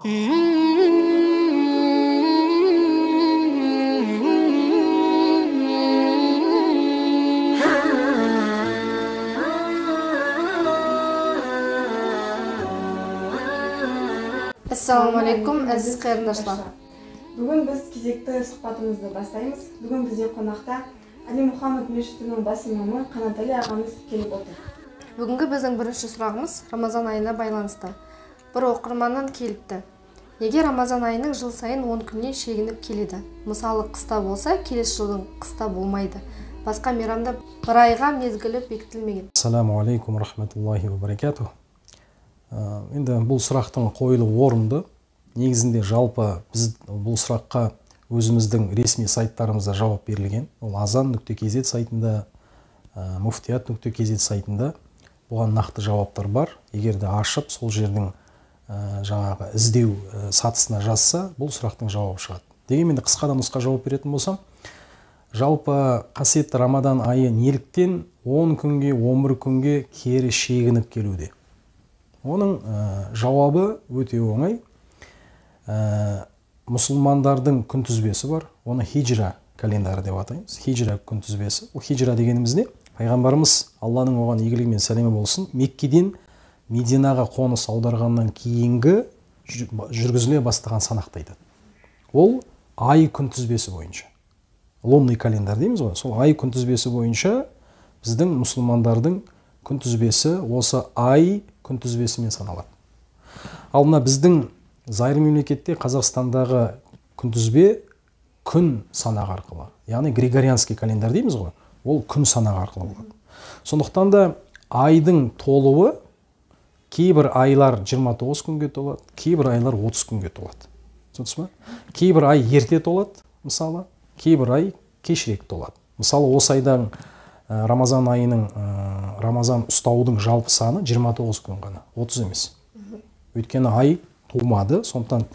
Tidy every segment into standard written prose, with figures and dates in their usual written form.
Ассалаумағалейкум, әзиз қарындашлар. Бүгін біз кезекті сұхбатымызды бастаймыз. Бүгін бізде қонақта Али Мұхаммед мешітінің бас имамы Қанатәлі ағамыз келіп отыр. Бүгінгі біздің бірінші сұрағымыз Рамазан айына байланысты. Бір оқырманнан келіпті. Неге Рамазан айының жыл сайын 10 күннен шегініп келеді? Мысалы, қыста болса, келесі жылдың қыста болмайды. Басқа мейрамда бір айға мезгілі бекітілмеген. Ассаламу алейкум рахматуллахи ва баракатух. Енді бұл сұрақтың қойылуы орынды. Негізінде жалпы біз бұл сұраққа өзіміздің ресми сайттарымызда жауап берілген. Ол azan.kz сайтында, muftiat.kz сайтында бұған нақты жауаптар бар. Егер де ашып сол жердің жаңағы іздеу сатысына жазса, бұл сұрақтың жауабы шығады. Дегенмен де қысқа да нұсқа жауап беретін болсам, жалпы қасиетті Рамадан айы неліктен 10 күнге, 11 күнге кері шегініп келуде? Оның жауабы өте оңай. Мұсылмандардың күнтізбесі бар. Оны хижра календары деп атаймыз. Хижра күнтізбесі. Ол хижра дегеніміз не? Пайғамбарымыз, Алланың оған игілігі мен сәлемі болсын, Меккеден Мединаға қоныс аударғаннан кейінгі жүргізіле бастаған санақты айтады. Ол ай күнтізбесі бойынша. Лунный календарь дейміз ғой. Сол ай күнтізбесі бойынша біздің мұсылмандардың күнтізбесі осы ай күнтізбесімен саналады. Ал мына біздің зайырлы мемлекетте Қазақстандағы күнтізбе күн санағы арқылы, яғни григорианский календарь дейміз ғой, ол күн санағы арқылы болады. Сондықтан да айдың толуы кейбір айлар 29 күнге толады, кейбір айлар 30 күнге толады. Түсіндіңіз ба? Кейбір ай ерте толады, мысалы, кейбір ай кешірек толады. Мысалы, осы айдан Рамазан айының, Рамазан ұстаудың жалпы саны 29 күн ғана, 30 емес. Өйткені ай тумады, сондықтан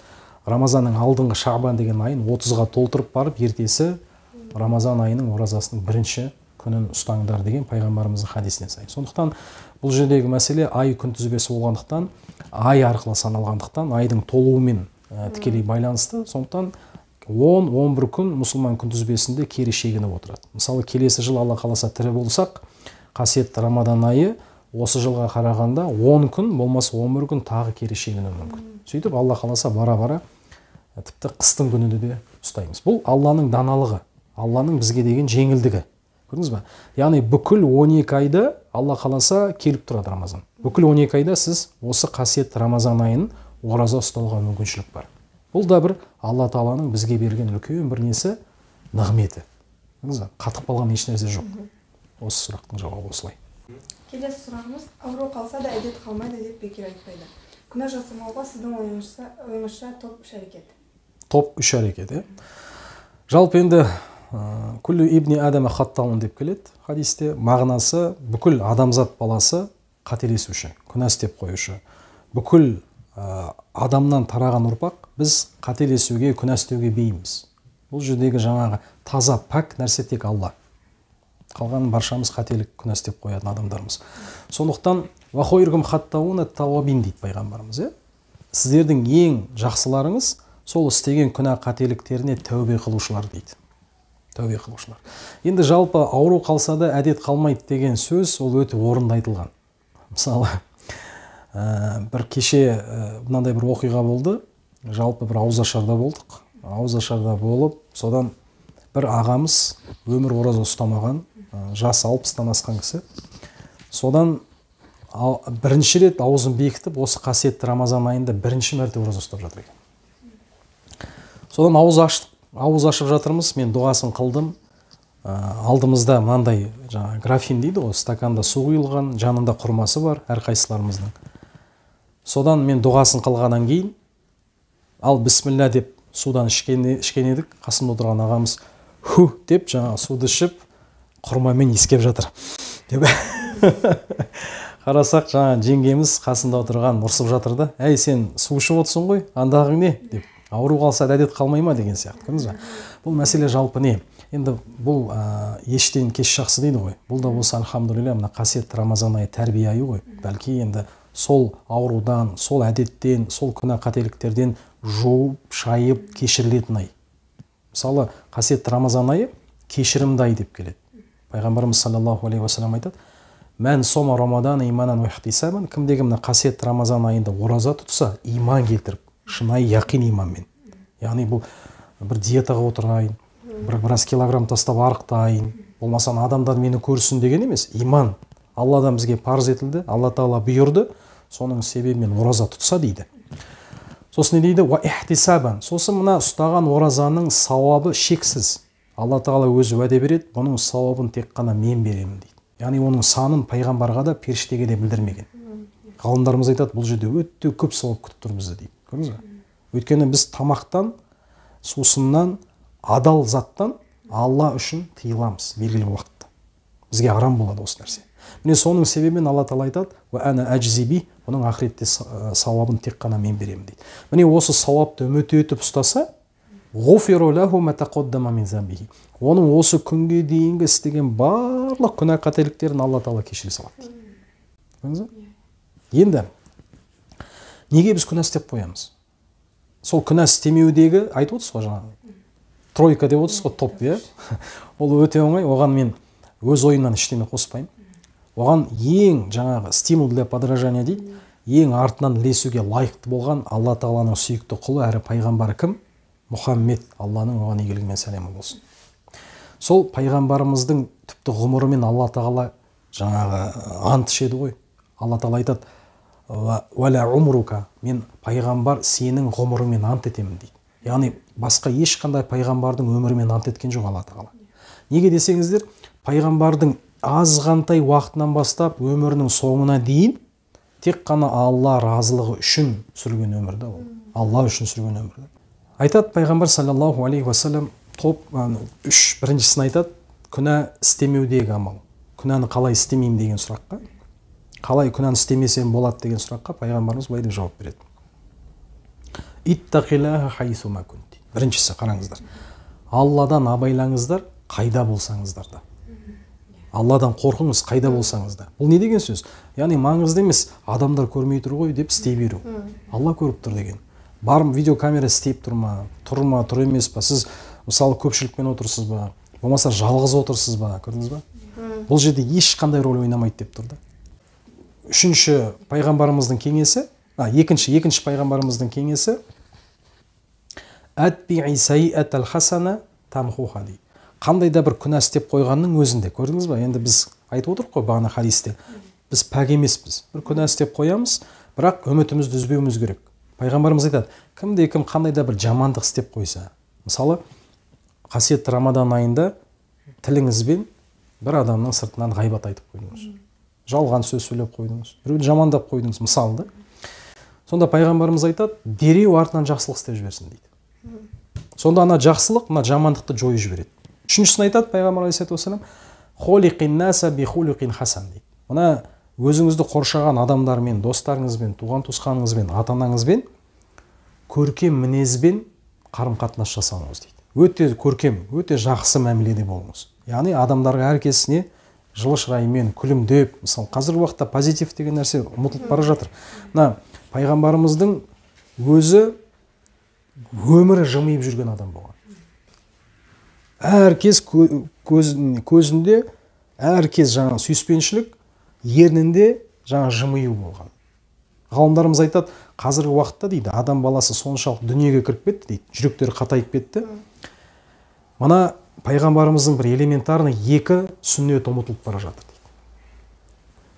Рамазанның алдыңғы Шағбан деген айын 30-ға толтырып барып, ертесі Рамазан айының оразасының бірінші күнін ұстаңдар деген пайғамбарымыздың хадисіне сай. Сондықтан бұл жердегі мәселе ай күнтізбесі болғандықтан, ай арқылы саналғандықтан, айдың толуымен тікелей байланысты. Сондықтан 10-11 күн мұсылман күнтізбесінде кері шегініп отырады. Мысалы, келесі жыл Алла қаласа тірі болсақ, қасиетті Рамадан айы осы жылға қарағанда 10 күн, болмаса 11 күн тағы кері шегінуі мүмкін. Сөйтіп Алла қаласа бара-бара тіпті қыстың күнінде де ұстаймыз. Бұл Алланың даналығы, Алланың бізге деген жеңілдігі. Көрдіңіз ба? Яғни бүкіл 12 айда Алла қаласа келіп тұрады Рамазан. Бүкіл 12 айда сіз осы қасиетті Рамазан айын ораза ұстауға мүмкіншілік бар. Бұл да бір Алла Тағаланың бізге берген үлкен бір несі, нығметі. Қатып қалған еш нәрсе жоқ. Осы сұрақтың жауабы осылай. Келесі сұрағымыз, ауру қалса да әдет қалмайды деп бекер айтпайды. Күнә жасамауға сіздің ойыңызша топ үш әрекет. Топ үш әрекет, иә. Жалпы енді күллі ибни адама хаттаун деп келеді хадисте. Мағынасы бүкіл адамзат баласы қателесуші, күнә істеп қоюшы. Бүкіл адамнан тараған ұрпақ біз қателесуге, күнә істеуге бейімбіз. Бұл жердегі жаңағы таза, пәк нәрсе тек Алла. Қалған баршамыз қателік, күнә істеп қоятын адамдармыз. Сондықтан вахойргум хаттауна тауабин дейді пайғамбарымыз, иә? Сіздердің ең жақсыларыңыз сол істеген күнә қателіктеріне тәубе қылушылар дейді. Тәубе қылушылар. Енді жалпы ауру қалса да әдет қалмайды деген сөз ол өте орынды айтылған. Мысалы, бір кеше мынандай бір оқиға болды. Жалпы бір ауызашарда болдық. Ауызашарда болып, содан бір ағамыз өмір ораза ұстамаған, жасы 60-тан асқан кісі. Содан бірінші рет аузын бекітіп, осы қасиетті Рамазан айында бірінші мәрте ораза ұстап жатыр екен. Содан ауыз ашып жатырмыз, мен дұғасын қылдым. Алдымызда мынандай жаңа графин дейді ғой, стаканда су құйылған, жанында құрмасы бар әрқайсыларымыздың. Содан мен дұғасын қылғаннан кейін, ал бісміллә деп судан ішкен едік, қасымда отырған ағамыз ху деп жаңа суды ішіп, құрмамен иіскеп жатыр деп. Қарасақ, жаңа жеңгеміз қасында отырған ұрсып жатыр да, әй сен су ішіп отырсың ғой, андағың не деп. Ауру қалса әдет қалмай ма деген сияқты. Көрдіңіз ба? Бұл мәселе жалпы не? Енді бұл ештен кеш жақсы дейді ғой. Бұл да болса альхамдулилля мына қасиетті Рамазан айы тәрбие айы ғой. Бәлки енді Сол аурудан, сол әдеттен, сол күнә қателіктерден жуып, шайып, кешірілетін ай. Мысалы, қасиетті Рамазан айы кешірімді ай деп келеді. Пайғамбарымыз саллаллаху алейхи уассалам айтады: «Мән сома рамадан иманан уа ихтисабан», кімде кім мына қасиетті Рамазан айында ораза тұтса, иман келтіріп, шынайы яқин иманмен. Яғни бұл бір диетаға отырайын, біраз килограмм тастап арықтайын, болмаса адамдар мені көрсін деген емес, иман. Алладан бізге парыз етілді, Алла тағала бұйырды, соның себебімен ораза тұтса дейді. Сосын не дейді? Уа ихтисабан. Сосын мына ұстаған оразаның сауабы шексіз. Алла тағала өзі уәде береді, бұның сауабын тек қана мен беремін дейді. Яғни оның санын пайғамбарға да, періштеге де білдірмеген. Ғалымдарымыз айтады, бұл жерде өте көп сауап күтіп тұр бізді дейді. Көрдіңіз бе? Өйткені біз тамақтан, сусыннан, адал заттан Алла үшін тыйыламыз белгілі бір уақытта. Бізге арам болады осы нәрсе. Міне соның себебімен Алла тағала айтады: «Уа ана әжзи би», бұның ақыретте сауабын тек қана мен беремін дейді. Міне осы сауапты үміт етіп ұстаса, ғуфиру лаху ма тақаддама мин замбихи. Оның осы күнге дейінгі істеген барлық күнә қателіктерін Алла тағала кешіре салады дейді. Көрдіңіз бе? Енді неге біз күнә істеп қоямыз? Сол күнә істемеудегі айтып отырсыз ғой, жаңағы тройка деп отырсыз ғой, топ, иә? Ол өте оңай, оған мен өз ойымнан ештеме қоспаймын. Оған ең жаңағы стимул для подражания дейді, ең артынан ілесуге лайықты болған Алла тағаланың сүйікті құлы әрі пайғамбары кім? Мұхаммед, Алланың оған игілігі мен сәлемі болсын. Сол пайғамбарымыздың тіпті ғұмырымен Алла тағала жаңағы ант ішеді ғой. Алла тағала айтады: «Уәлә умрука», мен пайғамбар сенің ғұмырыңмен ант етемін дейді. Яғни басқа ешқандай пайғамбардың өмірімен ант еткен жоқ Алла тағала. Неге десеңіздер, пайғамбардың азғантай уақытынан бастап өмірінің соңына дейін тек қана Алла разылығы үшін сүрген өмір да ол. Алла үшін сүрген өмір. Айтады пайғамбар саллаллаху алейхи уассалам, топ үш, біріншісін айтады, күнә істемеудегі амал. Күнәні қалай істемеймін деген сұраққа, қалай күнәні істемесем болады деген сұраққа пайғамбарымыз былай деп жауап береді. Иттақиллаха хайсума кунт. Біріншісі, қараңыздар. Алладан абайлаңыздар, қайда болсаңыздар да. Алладан қорқыңыз, қайда болсаңыз да. Бұл не деген сөз? Яғни маңызды емес, адамдар көрмей тұр ғой деп істей беру. Алла көріп тұр деген. Бар видеокамера істеп тұр ма, тұр ма, тұр емес па? Сіз мысалы көпшілікпен отырсыз ба, болмаса жалғыз отырсыз ба, көрдіңіз ба? Бұл жерде ешқандай рөл ойнамайды деп тұр да. Үшінші пайғамбарымыздың кеңесі, екінші пайғамбарымыздың кеңесі, әтби'i сайиатал хасана тамхуха дейді. Қандай да бір күнә істеп қойғанның өзінде, көрдіңіз ба? Енді біз айтып отырмық қой бағана хадисте, біз пәк емеспіз. Бір күнә істеп қоямыз, бірақ үмітімізді үзбеуіміз керек. Пайғамбарымыз айтады, кімде кім қандай да бір жамандық істеп қойса, мысалы, қасиетті Рамадан айында тіліңізбен бір адамның сыртынан ғайбат айтып қойдыңыз, жалған сөз сөйлеп қойдыңыз, біреуді жамандап қойдыңыз, мысалы да. Сонда пайғамбарымыз айтады, дереу артынан жақсылық істеп жіберсін дейді. Сонда ана жақсылық мына жамандықты жойып жібереді. Үшіншісін айтады пайғамбар алейхиссалату уассалам, холиқин наса би хулуқин хасан дейді. Мына өзіңізді қоршаған адамдармен, достарыңызбен, туған туысқаныңызбен, ата-анаңызбен көркем мінезбен қарым-қатынас жасаңыз дейді. Өте көркем, өте жақсы мәміледе болыңыз. Яғни адамдарға әркесіне жылы шыраймен күлімдеп, мысалы қазіргі уақытта позитив деген нәрсе ұмытылып бара жатыр. Мына пайғамбарымыздың өзі өмірі жымиып жүрген адам болған. Әркез көзінде, әркез жаңа сүйіспеншілік, ернінде жаңа жымию болған. Ғалымдарымыз айтады, қазіргі уақытта дейді, адам баласы соншалық дүниеге кіріп кетті дейді, жүректері қатайып кетті. Мына пайғамбарымыздың бір элементарный екі сүннеті ұмытылып бара жатыр дейді.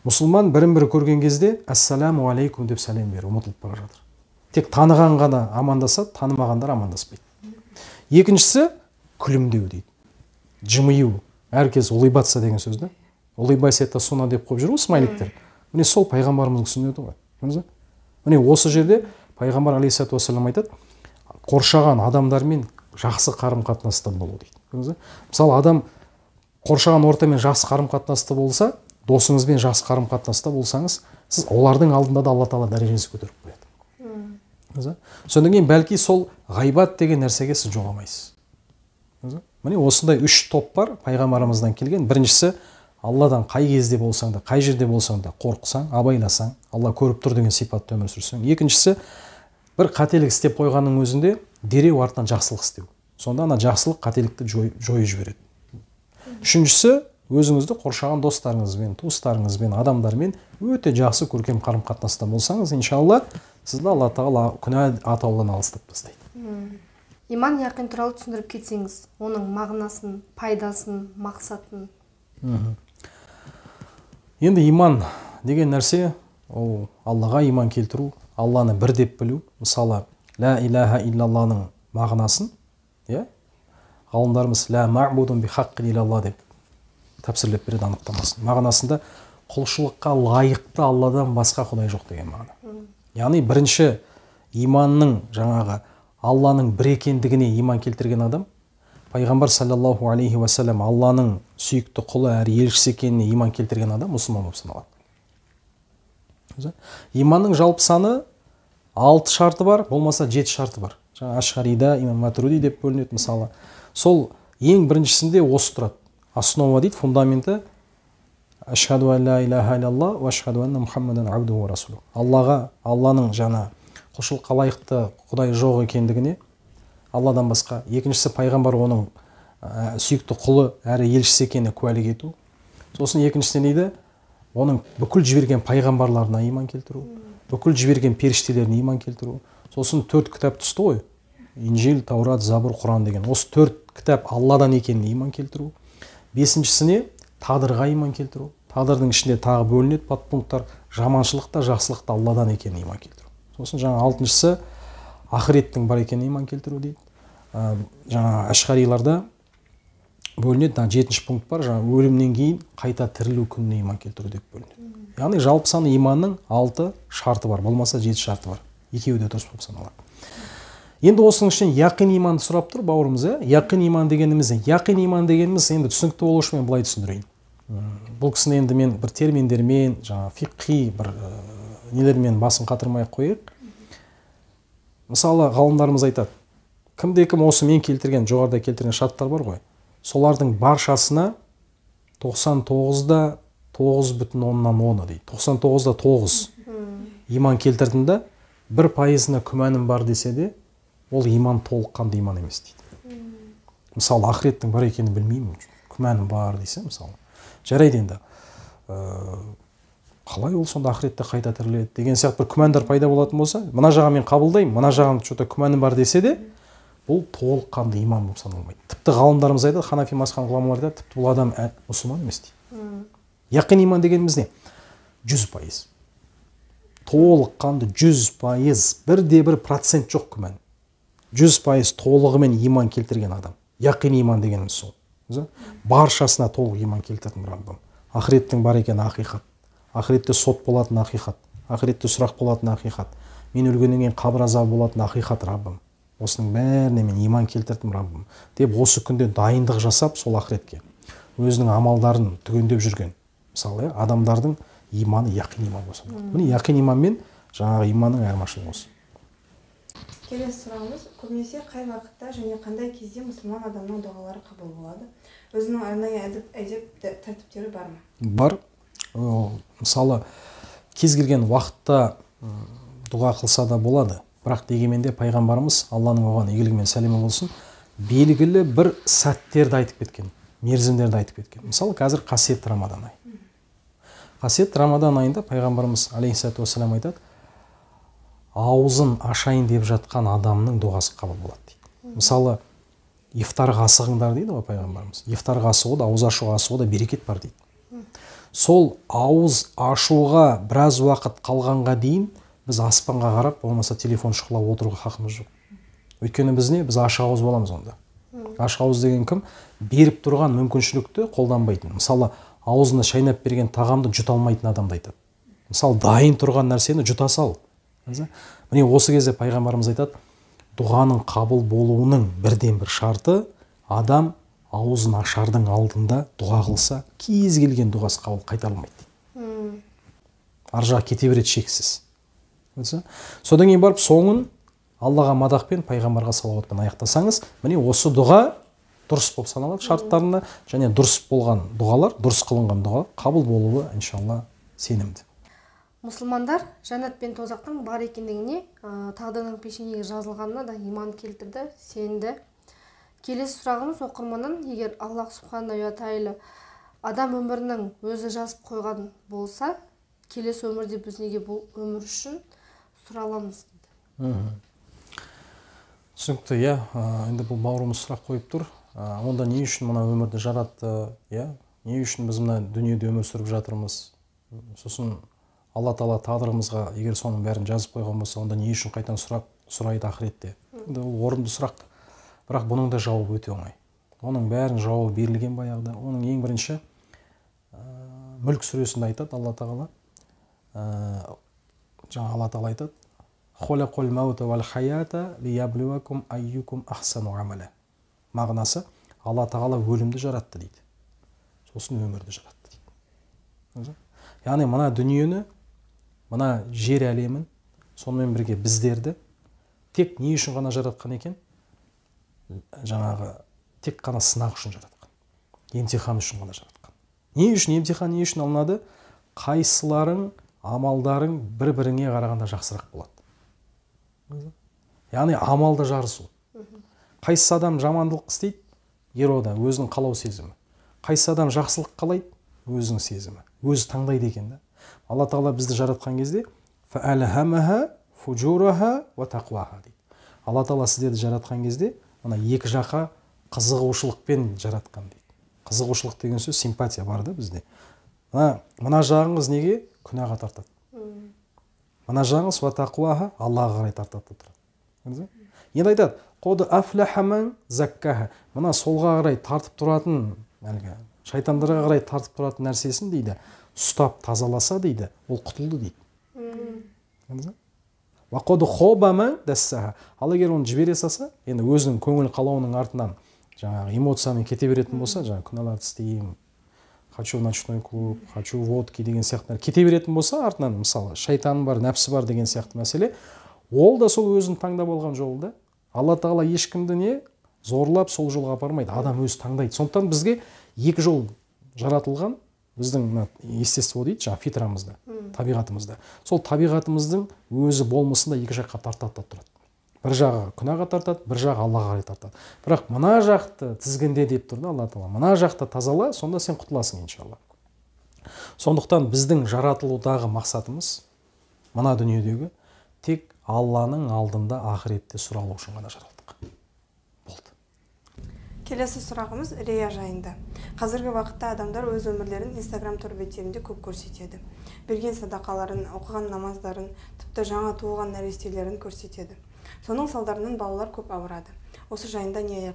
Мұсылман бірін-бірі көрген кезде ассаламу алейкум деп сәлем беру ұмытылып бара жатыр. Тек таныған ғана амандасады, танымағандар амандаспайды. Екіншісі күлімдеу дейді. Жымию. Әркез улыбаться деген сөз да. Улыбайся это сунна деп қойып жүр ғой смайликтер. Міне сол пайғамбарымыздың сүннеті ғой. Көрдіңіз бе? Міне осы жерде пайғамбар алейхиссалату уассалам айтады, қоршаған адамдармен жақсы қарым-қатынаста болу дейді. Көрдіңіз бе? Мысалы, адам қоршаған ортамен жақсы қарым-қатынаста болса, досыңызбен жақсы қарым-қатынаста болсаңыз, сіз олардың алдында да Алла тағала дәрежеңізді көтеріп қояды. Көрдіңіз бе? Содан кейін бәлки сол ғайбат деген нәрсеге сіз жоламайсыз. Міне осындай үш топ бар пайғамбарымыздан келген. Біріншісі Алладан қай кезде болсаң да, қай жерде болсаң да қорықсаң, абайласаң, Алла көріп тұр деген сипатта өмір сүрсең. Екіншісі, бір қателік істеп қойғанның өзінде дереу артынан жақсылық істеу. Сонда ана жақсылық қателікті жойып жібереді. Үшіншісі, өзіңізді қоршаған достарыңызбен, туыстарыңызбен, адамдармен өте жақсы көркем қарым-қатынаста болсаңыз, иншалла, сізді Алла тағала күнә атаулыдан алыстап тастайды. Иман яқин туралы түсіндіріп кетсеңіз, оның мағынасын, пайдасын, мақсатын. Енді иман деген нәрсе, ол Аллаға иман келтіру, Алланы бір деп білу. Мысалы, ля иляха иллалланың мағынасын, иә, ғалымдарымыз ля мa'будун би хаққин иллалла деп тәпсірлеп береді анықтамасын. Мағынасында құлшылыққа лайықты Алладан басқа құдай жоқ деген мағына. Яғни бірінші иманның жаңағы Алланың бір екендігіне иман келтірген адам, пайғамбар саллаллаху алейхи уассалам Алланың сүйікті құлы әрі елшісі екеніне иман келтірген адам мұсылман болып саналады. Иманның жалпы саны 6 шарты бар, болмаса 7 шарты бар. Жаңа Ашғарида, Имам Матуриди деп бөлінеді мысалы. Сол ең біріншісінде осы тұрады. Основа дейді, фундаменті ашхаду ан ла илаха иллаллах ва ашхаду анна Мухаммадан абдуху ва расулух. Аллаға, Алланың жаңа құлшылыққа лайықты құдай жоқ екендігіне, Алладан басқа. Екіншісі, пайғамбар оның сүйікті құлы әрі елшісі екеніне куәлік ету. Сосын екіншісі не дейді? Оның бүкіл жіберген пайғамбарларына иман келтіру, бүкіл жіберген періштелеріне иман келтіру. Сосын 4 кітап түсті ғой. Инжил, Таурат, Забур, Құран деген. Осы 4 кітап Алладан екеніне иман келтіру. Бесіншісіне тағдырға иман келтіру. Тағдырдың ішінде тағы бөлінеді подпункттар. Жаманшылық та, жақсылық та Алладан екеніне иман келтіру. Сосын жаңа алтыншысы ақыреттің бар екеніне иман келтіру дейді. Жаңа ашғариларда бөлінеді, 7-ші пункт бар, жаңа өлімнен кейін қайта тірілу күніне иман келтіру деп бөлінеді. Яғни жалпы саны иманның 6 шарты бар, болмаса 7 шарты бар. Екеуі де дұрыс болып саналады. Енді осының ішінен яқин иманды сұрап тұр бауырымыз, ә? Яқин иман дегеніміз не? Яқин иман дегеніміз енді түсінікті болу үшін мен былай түсіндірейін. Бұл кісіні енді мен бір терминдермен, жаңа фиқхи бір нелермен басын қатырмай қояйық. Мысалы, ғалымдарымыз айтады, кімде кім осы мен келтірген, жоғарыда келтірген шарттар бар ғой, солардың баршасына 99,9 дейді. 99,9 иман келтірдім да, 1%-ына күмәнім бар десе де, ол иман толыққанды иман емес дейді. Мысалы, ақыреттің бар екенін білмеймін, күмәнім бар десе, мысалы. Жарайды енді, қалай ол сонда ақыретте қайта тіріледі деген сияқты бір күмәндар пайда болатын болса, мына жағын мен қабылдаймын, мына жағын что-то күмәнім бар десе де, бұл толыққанды иман болып саналмайды. Тіпті ғалымдарымыз айтады, ханафи мазхабының ғұламалары айтады, тіпті бұл адам мұсылман емес дейді. Яқин иман дегеніміз не? 100%. Толыққанды 100%, 1% жоқ күмән. 100% толығымен иман келтірген адам. Яқин иман дегеніміз сол. Баршасына толық иман келтірдім Раббым. Ақыреттің бар екені ақиқат. Ақыретте сот болатын ақиқат. Ақыретте сұрақ болатын ақиқат. Мен өлгеннен кейін қабір азабы болатын ақиқат Раббым. Осының бәріне мен иман келтірдім Раббым деп осы күнде дайындық жасап сол ақыретке өзінің амалдарын түгендеп жүрген. Мысалы, адамдардың иманы яқин иман болса. Міне яқин иман мен жаңағы иманның айырмашылығы осы. Келесі сұрағымыз, көбінесе қай уақытта және қандай кезде мұсылман адамның дұғалары қабыл болады? Өзінің арнайы әдеп тәртіптері бар ма? Бар. Мысалы, кез келген уақытта дұға қылса да болады. Бірақ дегенмен де пайғамбарымыз, Алланың оған игілігі мен сәлемі болсын, белгілі бір сәттерді айтып кеткен, мерзімдерді айтып кеткен. Мысалы, қазір қасиетті Рамадан айы. Қасиетті Рамадан айында пайғамбарымыз алейхиссалату уассалам айтады, аузын ашайын деп жатқан адамның дұғасы қабыл болады дейді. Мысалы, ифтарға асығыңдар дейді ғой пайғамбарымыз. Ифтарға асығуда, ауыз ашуға асығуда берекет бар дейді. Сол ауыз ашуға біраз уақыт қалғанға дейін біз аспанға қарап, болмаса телефон шұқылап отыруға хақымыз жоқ. Өйткені біз не? Біз ашық ауыз боламыз онда. Ашық ауыз деген кім? Беріп тұрған мүмкіншілікті қолданбайтын. Мысалы, аузына шайнап берген тағамды жұта алмайтын адамды айтады. Мысалы, дайын тұрған нәрсені жұта сал. Міне осы кезде пайғамбарымыз айтады, дұғаның қабыл болуының бірден бір шарты, адам аузын ашардың алдында дұға қылса, кез келген дұғасы қабыл қайтарылмайды. Ар жағы кете береді шексіз. Содан кейін барып соңын Аллаға мадақпен, пайғамбарға салауатпен аяқтасаңыз, міне осы дұға Дұрыс болып саналады шарттарында, және дұрыс болған дұғалар, дұрыс қылынған дұға қабыл болуы иншалла сенімді. Мұсылмандар жәннат пен тозақтың бар екендігіне, тағдырдың пешенеге жазылғанына да иман келтірді, сенді. Келесі сұрағымыз оқырманнан: егер Аллах субхана уа тағала адам өмірінің өзі жазып қойған болса, келесі өмірде біз неге бұл өмір үшін сұраламыз дейді. Түсінікті, иә. Енді бұл бауырымыз сұрақ қойып тұр. Онда не үшін мына өмірді жаратты, иә? Не үшін біз мына дүниеде өмір сүріп жатырмыз? Сосын Алла тағала тағдырымызға егер соның бәрін жазып қойған болса, онда не үшін қайтадан сұрақ сұрайды ақыретте? Енді ол орынды сұрақ. Бірақ бұның да жауабы өте оңай. Оның бәрін жауабы берілген баяғыда. Оның ең бірінші Мүлк сүресінде айтады Алла тағала. Жаңа Алла тағала айтады: «Халақал маута вал хаята лияблуакум айюкум ахсану амала». Мағынасы, Алла тағала өлімді жаратты дейді. Сосын өмірді жаратты дейді. Яғни мына дүниені, мына жер әлемін, сонымен бірге біздерді тек не үшін ғана жаратқан екен? Жаңағы тек қана сынақ үшін жаратқан. Емтихан үшін ғана жаратқан. Не үшін емтихан, не үшін алынады? Қайсыларың амалдарың бір-біріңе қарағанда жақсырақ болады. Яғни амалда жарысу. Қайсы адам жамандық істейді? Ирода, өзінің қалау сезімі. Қайсы адам жақсылық қалайды? Өзінің сезімі. Өзі таңдайды екен да. Алла тағала бізді жаратқан кезде фәәлһәмәһә фужураһа уа тақуаһа дейді. Алла тағала сіздерді жаратқан кезде мына екі жаққа қызығушылықпен жаратқан дейді. Қызығушылық деген сөз симпатия бар да бізде. Мына жағыңыз неге? Күнәға тартады. Мына жағыңыз уа тақуаһа Аллаға қарай тартады тұрады. Енді айтады, қод афлаха ман заккаха. Мына солға қарай тартып тұратын, әлгі шайтандарға қарай тартып тұратын нәрсесін дейді, ұстап тазаласа дейді, ол құтылды дейді. Уа қод хоба ман дассаха. Ал егер оны жібере салса, енді өзінің көңіл қалауының артынан жаңағы эмоциямен кете беретін болса, жаңағы күнәларды істеймін, хочу в ночной клуб, хочу водки деген сияқты кете беретін болса, артынан мысалы шайтан бар, нәпсі бар деген сияқты мәселе, ол да сол өзін таңдап алған жолы да. Алла тағала ешкімді не зорлап сол жолға апармайды, адам өзі таңдайды. Сондықтан бізге екі жол жаратылған, біздің мына естество дейді, жаңа фитрамызда, табиғатымызда. Сол табиғатымыздың өзі болмысында екі жаққа тартады да тұрады. Бір жағы күнәға тартады, бір жағы Аллаға қарай тартады. Бірақ мына жақты тізгінде деп тұр да Алла тағала. Мына жақты тазала, сонда сен құтыласың иншалла. Сондықтан біздің жаратылудағы мақсатымыз мына дүниедегі тек Алланың алдында ақыретте сұралу үшін ғана жаралдық. Болды. Келесі сұрағымыз рия жайында. Қазіргі уақытта адамдар өз өмірлерін Инстаграм тор беттерінде көп көрсетеді. Берген садақаларын, оқыған намаздарын, тіпті жаңа туылған нәрестелерін көрсетеді. Соның салдарынан балалар көп ауырады. Осы жайында не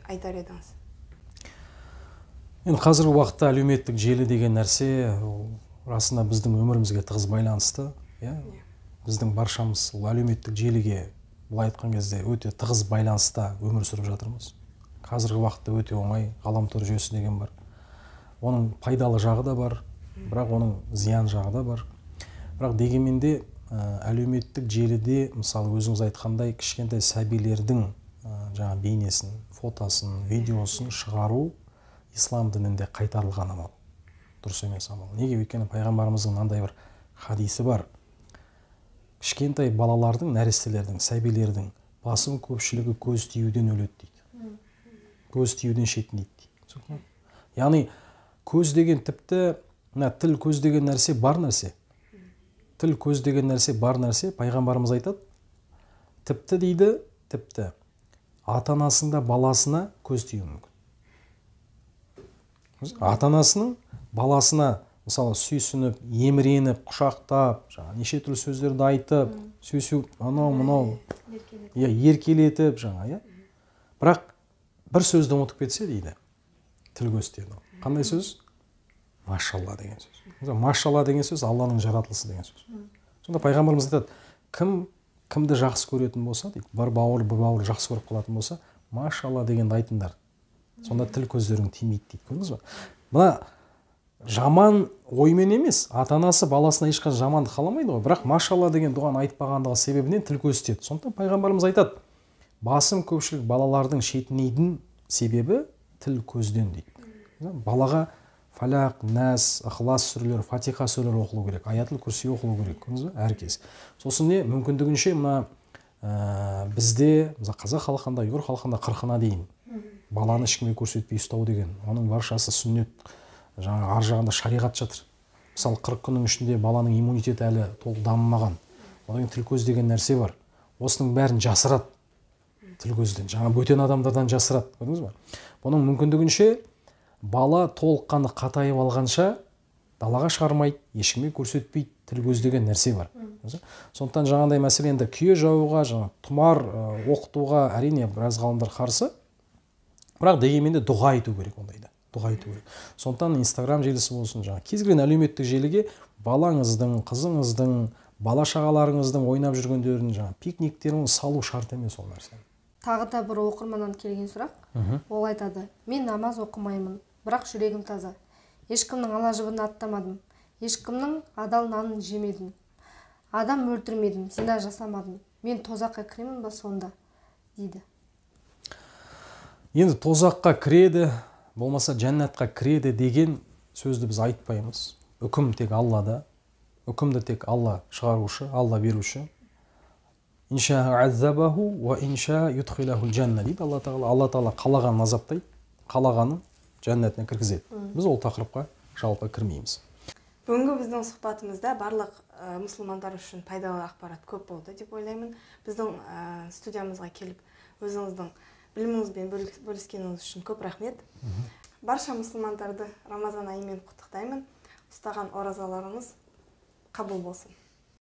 айтар едіңіз? Енді қазіргі уақытта әлеуметтік желі деген нәрсе ол расында біздің өмірімізге тығыз байланысты, иә? Біздің баршамыз ол әлеуметтік желіге былай айтқан кезде өте тығыз байланыста өмір сүріп жатырмыз. Қазіргі уақытта өте оңай ғаламтор жүйесі деген бар. Оның пайдалы жағы да бар, бірақ оның зиян жағы да бар. Бірақ дегенмен де әлеуметтік желіде, мысалы өзіңіз айтқандай, кішкентай сәбилердің жаңа бейнесін, фотосын, видеосын шығару ислам дінінде қайтарылған амал. Дұрыс емес амал. Неге? Өйткені пайғамбарымыздың мынандай бір хадисі бар. Кішкентай балалардың, нәрестелердің, сәбилердің басым көпшілігі көз тиюден өледі дейді. Көз тиюден шетінейді дейді. Яғни көз деген тіпті мына тіл көз деген нәрсе бар нәрсе. Тіл көз деген нәрсе бар нәрсе, пайғамбарымыз айтады. Тіпті дейді, тіпті ата-анасының да баласына көз тиюі мүмкін. Ата-анасының баласына мысалы сүйсініп, еміреніп, құшақтап, жаңа неше түрлі сөздерді айтып, сүйсу, анау мынау, иә, еркелетіп жаңа, иә. Бірақ бір сөзді ұмытып кетсе дейді, тіл көз тиеді. Қандай сөз? Машалла деген сөз. Машалла деген сөз Алланың жаратылысы деген сөз. Сонда пайғамбарымыз айтады, кім кімді жақсы көретін болса дейді, бір бауыр бір бауыр жақсы көріп қалатын болса, машалла дегенді айтыңдар. Сонда тіл көздерің тимейді дейді. Көрдіңіз ба? Мына жаман оймен емес, ата-анасы баласына ешқашан жамандық қаламайды ғой, бірақ машалла деген дұғаны айтпағандығы себебінен тіл көз тиеді. Сондықтан пайғамбарымыз айтады, басым көпшілік балалардың шетінейтін себебі Тіл көзден дейді. Балаға Фалақ, Нәс, Ықылас сүрелері, Фатиха сүрелері оқылу керек, Аятул Күрси оқылу керек, көрдіңіз бе? Әр кез. Сосын не, мүмкіндігінше мына бізде, мысалы, қазақ халқында, ұйғыр халқында қырқына дейін баланы ешкімге көрсетпей ұстау деген, оның баршасы сүннет, жаңағы ар жағында шариғат жатыр. Мысалы, 40 күннің ішінде баланың иммунитеті әлі толық дамымаған. Одан кейін тіл көз деген нәрсе бар. Осының бәрін жасырады. Тіл көзден, жаңа бөтен адамдардан жасырады, көрдіңіз бе? Бұның мүмкіндігінше бала толыққанды қатайып алғанша далаға шығармайды, ешкімге көрсетпейді, тіл көз деген нәрсе бар. Сондықтан жаңағындай мәселе енді күйе жаюға, жаңа тұмар оқытуға әрине біраз ғалымдар қарсы. Бірақ дегенмен де дұға айту керек ондайда. Дұға айту керек. Сондықтан Инстаграм желісі болсын, жаңа кез келген әлеуметтік желіге балаңыздың, қызыңыздың, бала шағаларыңыздың ойнап жүргендерін, жаңа пикниктерін салу шарт емес ол нәрсе. Тағы да бір оқырманнан келген сұрақ. Ол айтады: мен намаз оқымаймын, бірақ жүрегім таза. Ешкімнің ала жібін аттамадым, ешкімнің адал нанын жемедім, адам өлтірмедім, зина жасамадым. Мен тозаққа кіремін ба сонда? Дейді. Енді тозаққа кіреді, болмаса жәннатқа кіреді деген сөзді біз айтпаймыз. Үкім тек Аллада, үкімді тек Алла шығарушы, Алла беруші. Инша азабаху ва инша юдхилахул жанна дейді Алла тағала. Алла тағала қалағанын азаптайды, қалағанын жәннатына кіргізеді. Біз ол тақырыпқа жалпы кірмейміз. Бүгінгі біздің сұхбатымызда барлық мұсылмандар үшін пайдалы ақпарат көп болды деп ойлаймын. Біздің студиямызға келіп өзіңіздің біліміңізбен бөліскеніңіз үшін көп рахмет. Барша мұсылмандарды Рамазан айымен құттықтаймын. Ұстаған оразаларыңыз қабыл болсын.